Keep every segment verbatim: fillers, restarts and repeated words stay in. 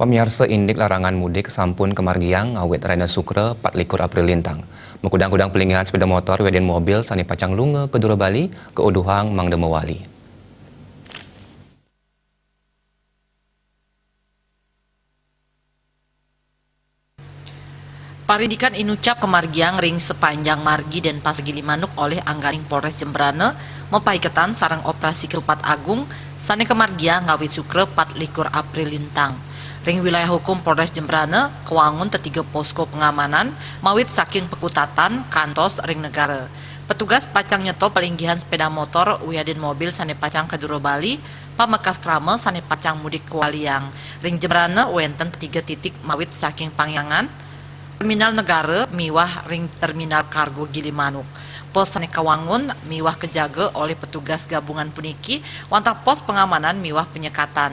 Miarsa, indik larangan mudik sampun kamargiang ngawit rahina Sukra pat likur April lintang. Makudang-kudang palinggihan sepeda motor wiadin mobil sane pacang lunga ka dura Bali, kauduhang mangda mawali. Parindikan inucap kamargiang ring sapanjang margi Denpasar Gilimanuk olih angganing Polres Jembrana mapaiketan sareng Operasi Ketupat Agung sane kamargiang ngawit Sukra pat likur April lintang. Ring wilayah hukum Polres Jembrana kawangun tetiga posko pengamanan mawit saking Pakutatan kantos ring Negara. Petugas pacang nyeto palinggihan sepeda motor wiadin mobil sane pacang ka dura Bali, pamekas krama sane pacang mudik kawaliang. Ring Jembrana wenten tiga titik mawit saking Pangyangan, Terminal Negara miwah ring Terminal Kargo Gilimanuk. Pos sane kawangun miwah kajaga olih petugas gabungan puniki wantah pos pengamanan miwah penyekatan.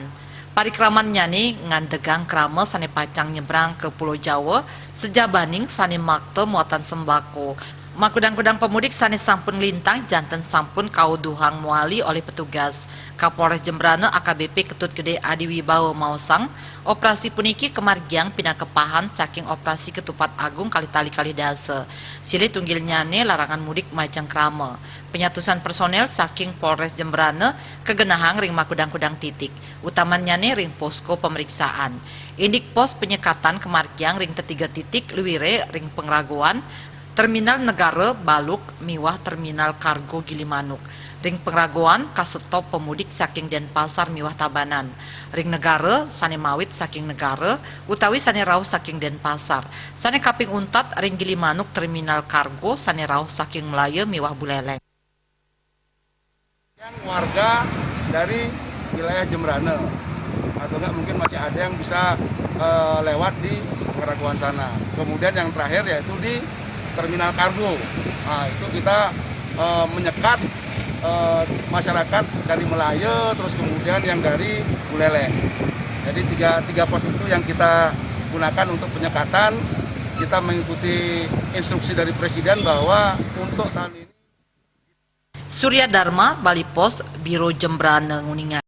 Parikramannyane ngantegang krama sane pacang nyebrang ka Pulo Jawa, sajabaning sane makta muatan sembako. Makudang-kudang pamudik sane sampun nglintang janten sampun kauduhang mawali olih petugas. Kapolres Jembrana A K B P Ketut Gede Adi Wibawa maosang, operasi puniki kamargiang pinaka pahan saking Operasi Ketupat Agung kalih tali kalih dasa. Silih tunggilnyane larangan mudik majeng krama. Penyatusan personel saking Polres Jembrana kagenahang ring makudang-kudang titik, utamannyane ring posko pemeriksaan. Indik pos penyekatan kamargiang ring tetiga titik luire ring Pengragoan, Terminal Negara Baluk miwah Terminal Kargo Gilimanuk. Ring Pengragoan kasetop pemudik saking Denpasar miwah Tabanan. Ring Negara sane mawit saking Negara utawi sane rauh saking Denpasar. Sane kaping untat ring Gilimanuk Terminal Kargo sane rauh saking Melaya miwah Buleleng. Yang warga dari wilayah Jembrana, atau enggak mungkin masih ada yang bisa eh, lewat di Pengragoan sana. Kemudian yang terakhir yaitu di terminal kargo. Nah, itu kita eh, menyekat eh, masyarakat dari Melaya, terus kemudian yang dari Buleleng. Jadi tiga tiga pos itu yang kita gunakan untuk penyekatan. Kita mengikuti instruksi dari Presiden bahwa untuk tahun ini Surya Dharma, Bali Post, Biro Jembrana nguninga.